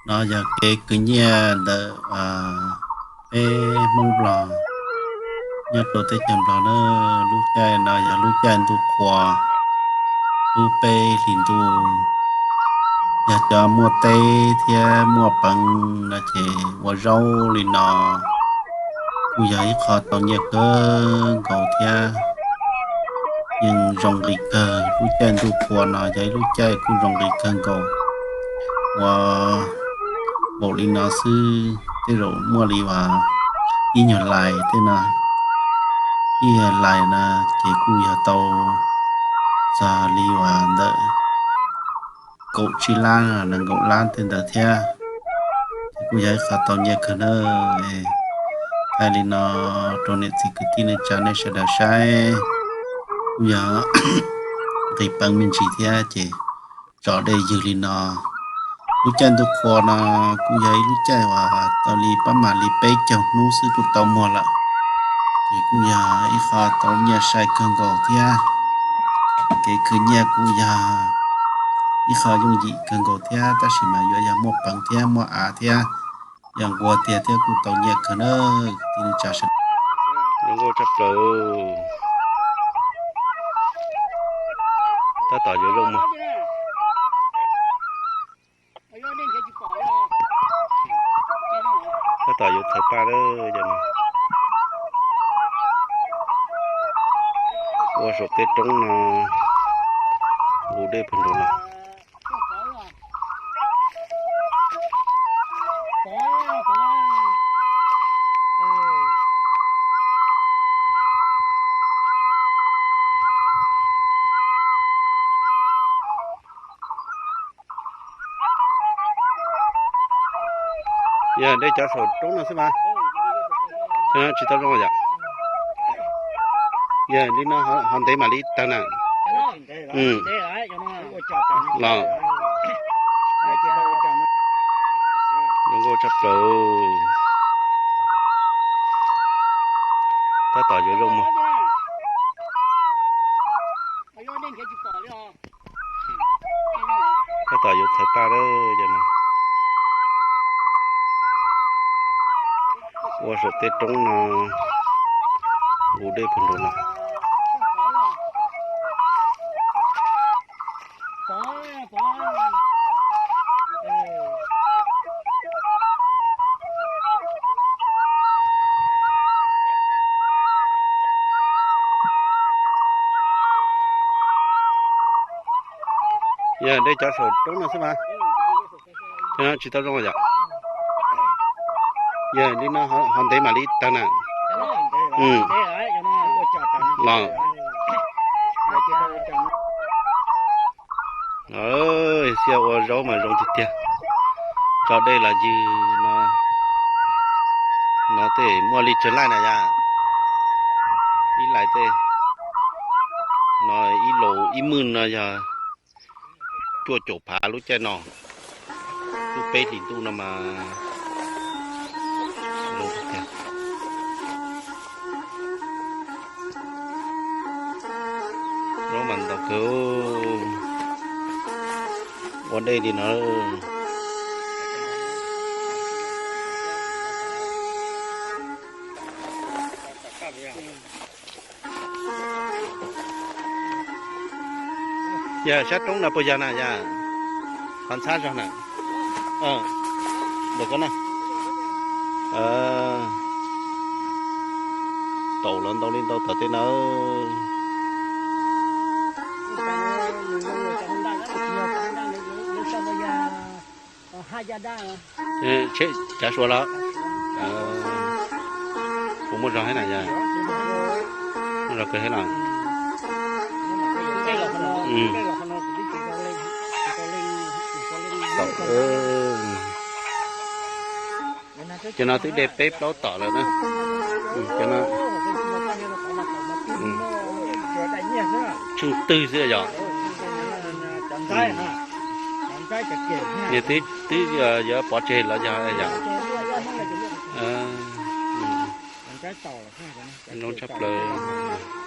No yog kev khwv nyiaj ntawm peb Hmoob Nplog nyob rau teb chaws Nplog na. Lub caij no yog lub caij ntuj qhua, lub peb hlis ntuj. Yog cov muaj teb thiab muaj peev no ces ua zaub li no kuj yog ib qho tau nyiaj kawg nkaus thiab. Yeej zoo nqis kawg, lub caij ntuj qhua no yog ib lub caij kuj zoo nqis kawg nkaus. Ua npaum li no xwb tej zaum muaj li uas ib nyuag lais tej no, ib nyuag lais na ces kuj yog tau txog li uas ntawm kaum tsib lab, nees nkaum lab tej ntawd thiab. Ces kuj yog ib qho tau nyiaj kawg na. Thaij li no rau niam txiv kwv tij neej tsa nej sawv daws saib, kuj yog nqis peev me ntsis thiab ces tso dej ywg li no. Lub caij ntuj qhua no kuj yog ib lub caij uas tau li pab mam li peb caug hnub xwb kuj tau muag lawm. Ces kuj yog ib qho tau nyiaj sai kawg nkaus thiab. Kev khwv nyiaj kuj yog ib qho yooj yim kawg nkaus thiab, tab sis mas yuav yog muaj peev thiab muaj av thiab, yog nquag tiag thiab kuj tau nyiaj kawg na. Kwv tij neej tsa sawv daws, zoo nkauj tshaj plaws. Tab tom yuav zoo mas, tab tom yuav txhawv paj lawm. Ua saum tej roob no, nqus dej pug nrug los. Yog dej cov saum roob no xwb mas, tsis tau zoo yom. Yog li no ho ntev mam li tawg na. Los, zoo nkauj tshaj plaws. Tab tom yuav zoo mas, tab tom yuav txhawv paj lawm. Ua saum tej roob no, nqus dej pug nrug los. Yog dej cov saum roob no xwb mas, tsis tau zoo yom. Yog li no ho ntev mam li tawg na. Los, xiab ua zaub mas zoo tiag tiag. Tso dej los ywg no, no tej muaj li tsawg laij na yom. Ib laij tej no, ib laus ib mwj no yog cuaj caum phav lub caij no, lub peb hlis ntuj no mas zoo tiag tiag. Zaub mas ntau kawg, ua dej li no. Yog sab roob no puas yog na yom? Qhov ntxhab zog na. Ntawm ko na. Taum los ntau li ntau tom tej na. Tsheb cav suav los? Kuv muaj zog thiab na yom? Muaj zog kawg thiab na. Taum, cov no twb de peb plaub tom lawm na. Cov no tsheej twg xwb yom? Twb yuav pov tseg los yog yom? Zoo tshaj plaws.